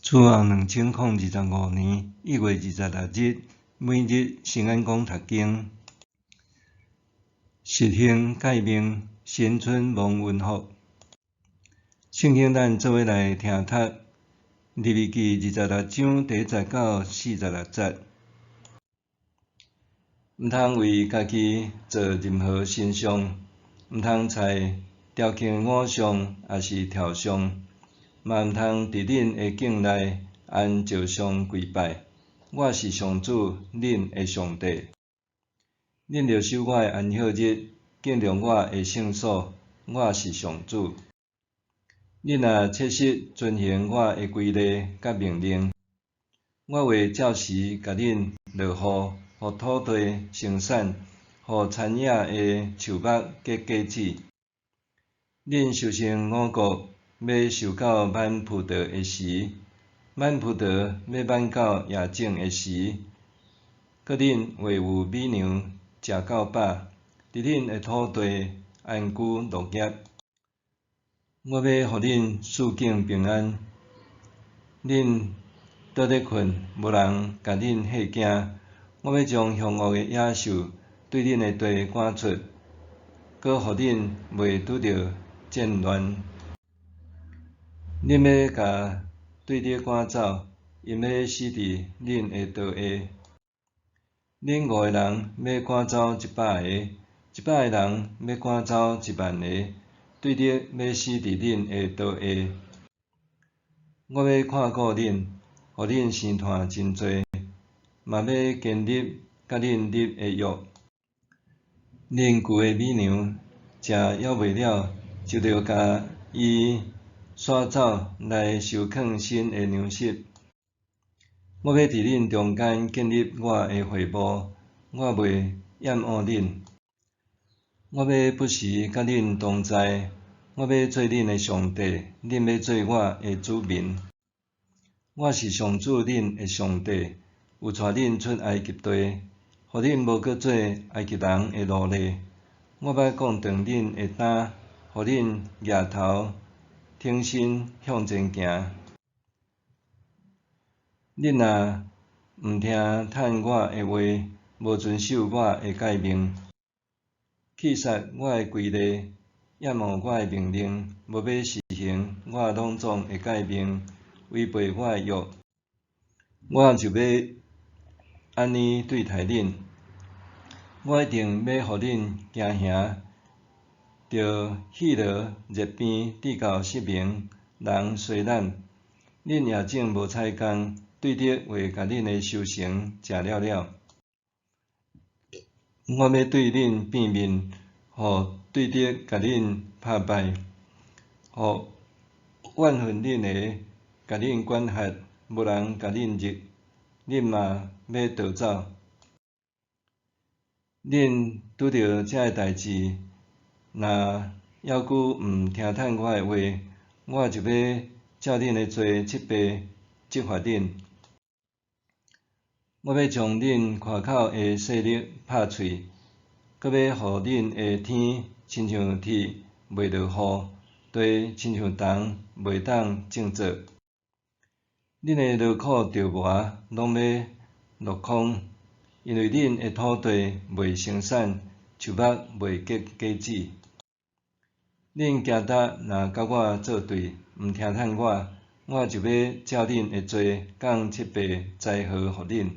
主後2025年1月26日，每日新安講讀經，實行誡命，新春蒙恩福。聖經咱做伙來聽讀《利未記》26章第一節到46節。毋通為家己做任何神像，毋通採雕刻的偶像，抑是雕像。嘛毋通佇恁的境內按石像跪拜。我是上主，恁的上帝。恁著守我的安息日，敬重我的聖所。我是上主。恁若切實遵行我的規例佮命令，我會照時共恁落雨，予土地生產，予田野的樹木結果子。恁收成五穀，欲收到挽葡萄的時，挽葡萄欲挽到葉種的時，閣恁會有米糧食夠飽，佇恁的土地安居樂業。我欲予恁四境平安，恁倒咧睏，無人共恁嚇驚。我欲將兇惡的野獸對恁的地趕出，閣予恁袂拄著戰亂。恁欲共對敵趕走，𪜶欲死佇恁的刀下。恁五个人欲趕走100个，100个人欲趕走1萬个，對敵欲死佇恁的刀下。我欲看顧恁，予恁生湠真濟，嘛欲堅立佮恁立的約。恁舊的米糧食猶袂了，就著共伊徙走來收囥新的糧食。我欲佇恁中間建立我的會幕，我袂厭惡恁。我欲不時佮恁同在，我欲做恁的上帝，恁欲做我的子民。我是上主恁的上帝，有帶恁出埃及地，予恁無閣做埃及人的奴隸。我捌降斷恁的擔，予恁舉頭挺身向前行。恁若毋聽趁我的話，無遵守我的誡命，棄殺我的規例，厭惡我的命令，無欲實行我攏總的誡命，違背我的約，我就欲按呢對待恁。我一定欲予恁驚嚇，著戲羅熱邊至到失明，人衰懶。恁夜種無採工，對敵會共恁的收成食了了。我欲對恁變面，予對敵共恁拍敗，予怨恨恁的共恁管轄，無人共恁逆，恁嘛欲逃走。恁拄著這个代誌，若猶閣毋聽趁我的話，我就欲照恁的罪七倍責罰恁。我欲將恁誇口的勢力拍碎，閣欲予恁的天親像鐵袂落雨，地親像銅袂當種作。恁的勞苦著磨攏欲落空，因為恁的土地袂生產，樹木袂結果子。恁行踏若佮我作對，毋聽趁我，我就欲照恁的罪降七倍災禍予恁。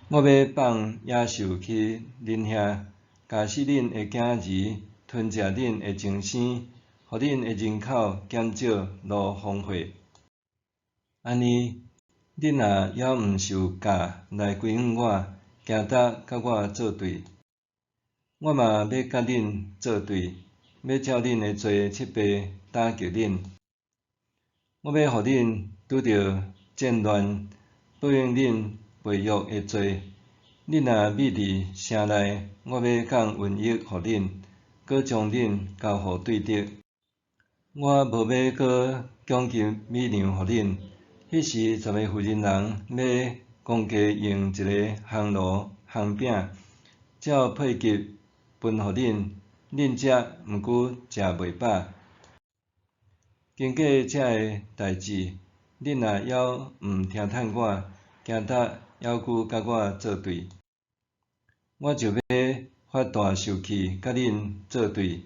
我欲放野獸去恁遐，咬死恁的囝兒，吞食恁的親生，予恁的人口減少如風火。按呢，恁若猶毋受教來歸向我，行踏佮我作對，我嘛欲佮恁作對，欲照恁的罪七倍打擊恁。我欲予恁拄著戰亂，報應恁背約的罪。恁若覕佇城內，我欲降瘟疫予恁，閣將恁交予對敵。我無欲閣供給米糧予恁。彼時，10個婦人人欲公家用一個烘爐烘餅，照配給分予恁，恁食，毋過食袂飽。經過這个代誌，恁若猶毋聽趁我，行得猶久佮我做對，我就欲發大受氣佮恁做對，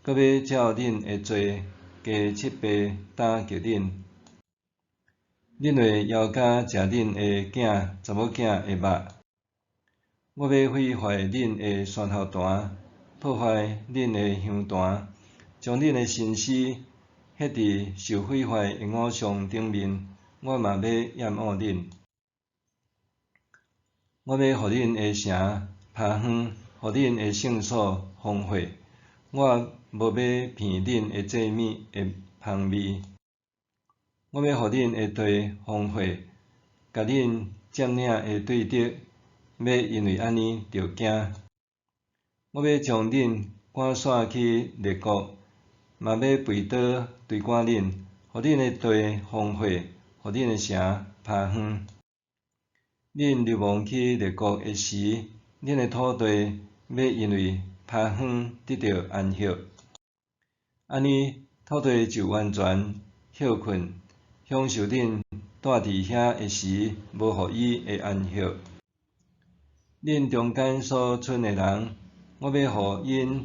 閣欲照恁的罪加七倍打擊恁。恁會枵甲食恁的囝查某囝的肉。我欲毀壞恁的山頭壇，破壞恁的香壇，將恁的神師獻佇受毀壞的偶像頂面，我嘛欲厭惡恁。我欲予恁的城拋荒，予恁的聖所荒廢。我無欲鼻恁的祭物的芳味。我欲予恁的地荒廢，共恁佔領的對敵，欲因為按呢著驚。我欲將恁趕散去列國，嘛欲拔刀追趕恁，予恁的地荒廢，予恁的城拋荒。恁流亡去列國的時，恁的土地欲因為拋荒得著安息。按呢，土地就完全歇睏，享受恁蹛佇遐的時無予伊的安息。恁中間所賰的人，我欲予𪜶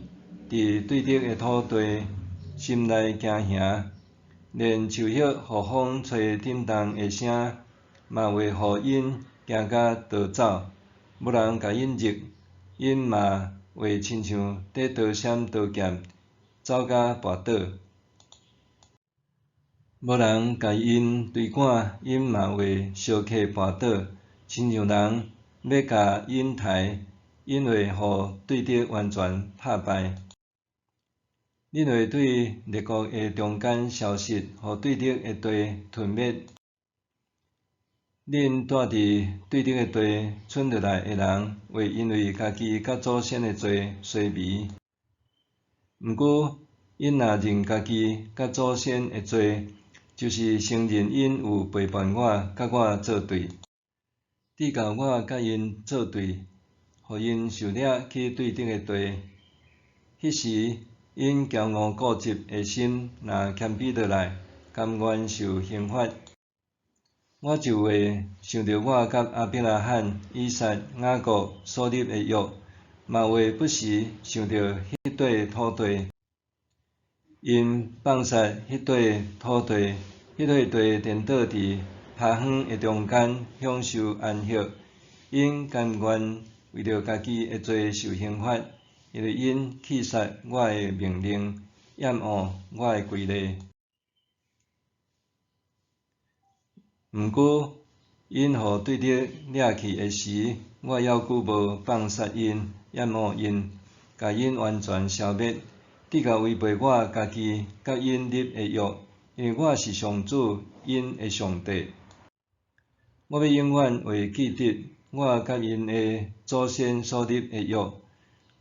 佇對敵的土地心內驚嚇，連樹葉予風吹振動的聲，嘛會予𪜶驚甲逃走。無人共𪜶睨，𪜶嘛會親像佇刀閃刀劍，走甲跋倒。無人共𪜶追趕，𪜶嘛會相客跋倒，親像人欲共𪜶刣，𪜶會予對敵完全拍敗。恁會對列國的中間消失，予對敵的地吞滅。恁蹛佇對敵的地賰落來的人，會因為家己佮祖先的罪衰微。毋過，𪜶若認家己佮祖先的罪，就是承認𪜶有背叛我，佮我做對，直到我佮𪜶做對，予𪜶受掠去對敵的地。彼時，𪜶驕傲固執的心若謙卑落來，甘願受刑罰，我就會想著我佮亞伯拉罕、以撒、雅各所立的約，嘛會不時想著彼塊土地。𪜶放殺彼塊土地，彼塊地顛倒佇拋荒的中間，享受安息。𪜶甘願為著家己的罪受刑罰，因為𪜶棄殺我的命令，厭惡我的規例。毋過，𪜶予對敵掠去的時，我猶閣無放殺𪜶，厭惡𪜶，共𪜶完全消滅，直到違背我家己佮𪜶立的約，因為我是上主𪜶的上帝。我欲永遠會記得我佮𪜶的祖先所立的約，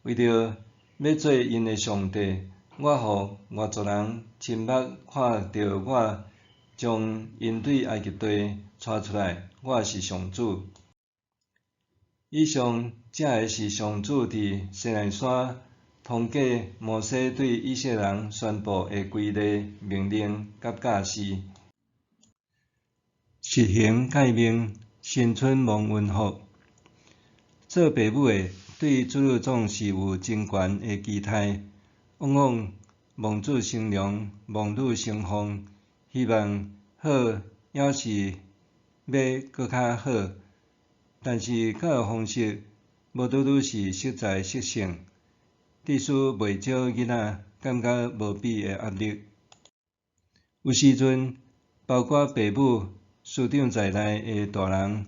為著欲做𪜶的上帝，我予外族人親目看著我將𪜶對埃及地帶出來，我是上主。以上這个是上主佇西奈山通過摩西對以色列人宣布的規例、命令佮教示。實行誡命，新春蒙恩福。做爸母的對子女總是有真懸的期待，往往望子成龍、望女成鳳，希望好，猶是欲閣較好。但是教育方式無拄拄是適才適性，致使袂少囡仔感覺無比的壓力。有時陣，包括爸母、師長在內的大人，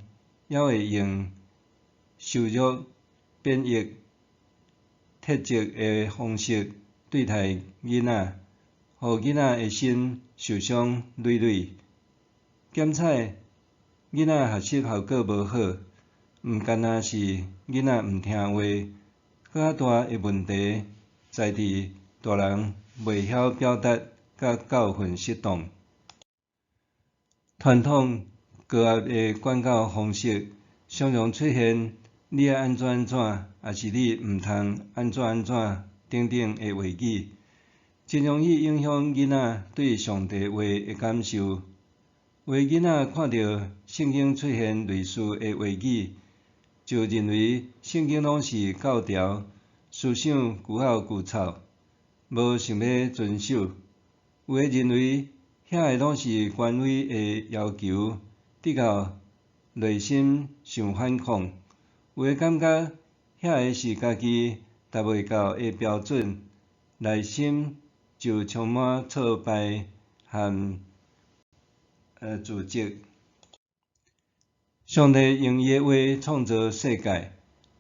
猶會用羞辱、貶抑、斥責的方式對待囡仔，予囡仔的心受傷累累。檢採囡仔學習效果無好，毋干焦是囡仔毋聽話，閣較大的問題在佇大人袂曉表達佮教訓適當。傳統高壓的管教方式，常常出現你愛按怎按怎，抑是你毋通按怎按怎等等的話語，真容易影響囡仔對上帝話的感受。有的囡仔看著聖經出現類似的話語，就認為聖經攏是教條、思想舊漚舊臭，無想欲遵守。有的認為遐个攏是權威的要求，直到內心想反抗。有的感覺遐个是家己達袂到的標準，內心就充滿挫敗和自責。上帝用伊的話創造世界，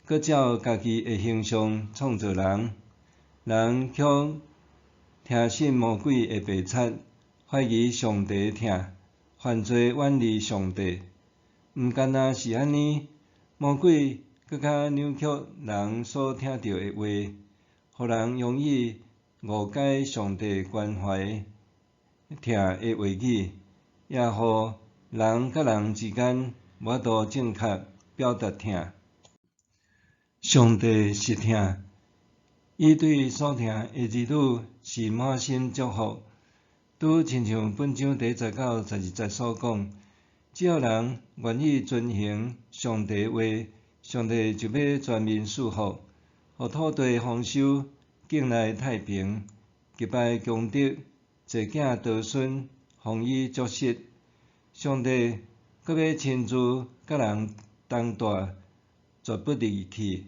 閣照家己的形象創造人，人卻聽信魔鬼的白賊，懷疑上帝疼，犯罪遠離上帝。毋干焦是按呢，魔鬼閣較扭曲人所聽著的話，予人容易誤解上帝關懷疼的話語，也予人佮人之間無法度正確表達疼。上帝是疼，伊對所疼的兒女是滿心祝福。拄親像本章第一節到12節所講，只要人願意遵行上帝話，上帝就欲全面賜福，予土地豐收，境內太平，擊敗強敵，濟囝多孫，豐衣足食。上帝閣欲親自佮人同蹛，絕不離棄。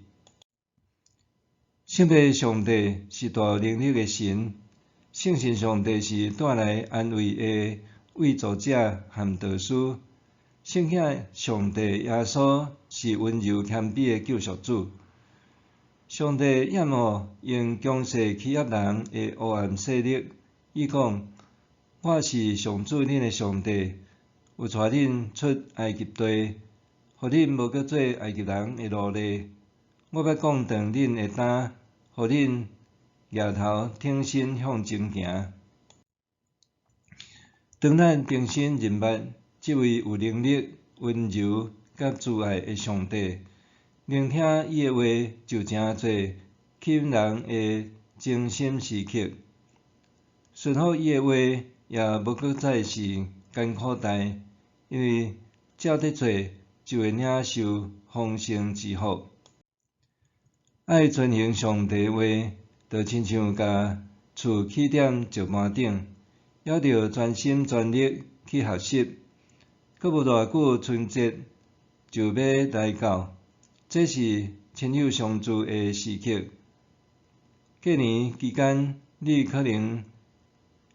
聖父上帝是大有能力的神，聖神上帝是帶來安慰的慰助者和導師。聖子上帝耶穌是溫柔謙卑的救贖主。上帝厭惡用強勢欺壓人的黑暗勢力。伊講：我是上主恁的上帝，有帶恁出埃及地，予恁無閣做埃及人的奴隸。我欲降斷恁的擔，予恁額頭挺身向前行。當咱重新認捌這位有能力、溫柔佮慈愛的上帝，聆聽伊的話就成做吸引人的精心時刻。順服伊的話也無閣再是艱苦代，因為照這做就會領受豐盛之福。愛遵行上帝話，就親像共厝起佇石盤頂，猶著專心全力去學習。閣無偌久，春節就欲來到，這是親友相聚的時刻。過年期間，你可能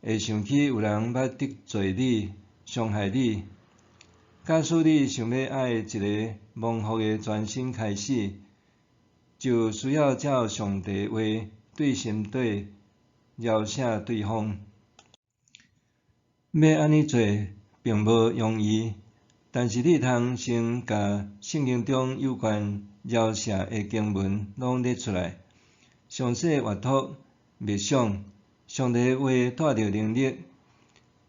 會想起有人捌得罪你、傷害你。假使你想欲愛一个蒙福的全新開始，就需要照上帝話對心底饒赦對方。欲按呢做並無容易，但是你通先共聖經中有關饒赦的經文攏列出來，詳細閱讀默想上帝話帶著能力。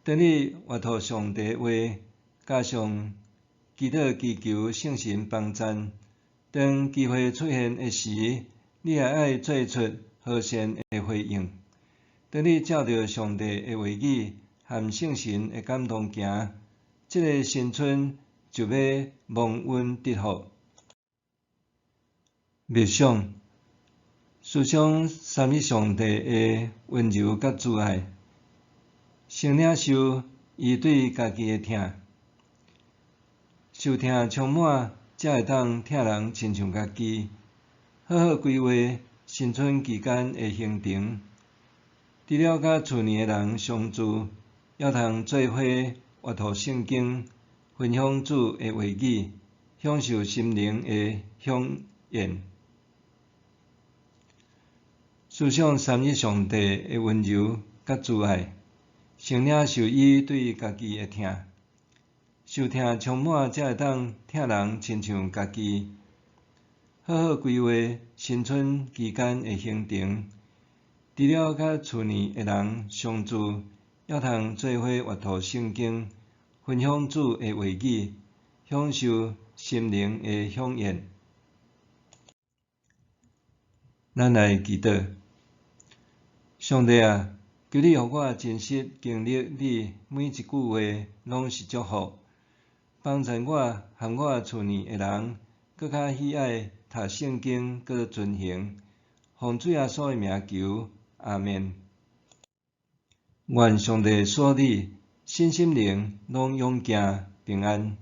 當你閱讀上帝話，加上祈禱祈求聖神幫贊，當機會出現的時，你也愛做出和善的回應。當你照著上帝的話語和聖神的感動行，這个新春就欲蒙恩得福。默想，思想三一上帝的溫柔佮慈愛，先領受伊對家己的疼，受疼充滿，才會當疼人親像家己。好好規劃新春期間的行程，除了佮厝內的人相聚，猶通做伙閱讀聖經，分享主的話語，享受心靈的饗宴。思想三一上帝的溫柔佮慈愛，先領受伊對家己的疼，受疼充滿，才會當疼人親像家己。好好規劃新春期間的行程，除了佮厝內的人相聚，猶通做伙閱讀聖經，分享主的話語，享受心靈的饗宴。咱來祈禱，上帝啊，求你予我真實經歷你每一句話攏是祝福，幫助我和我厝內的人閣較喜愛讀聖經，閣遵行。奉主耶穌的名求，阿們。願上帝賜你身心靈攏勇健平安。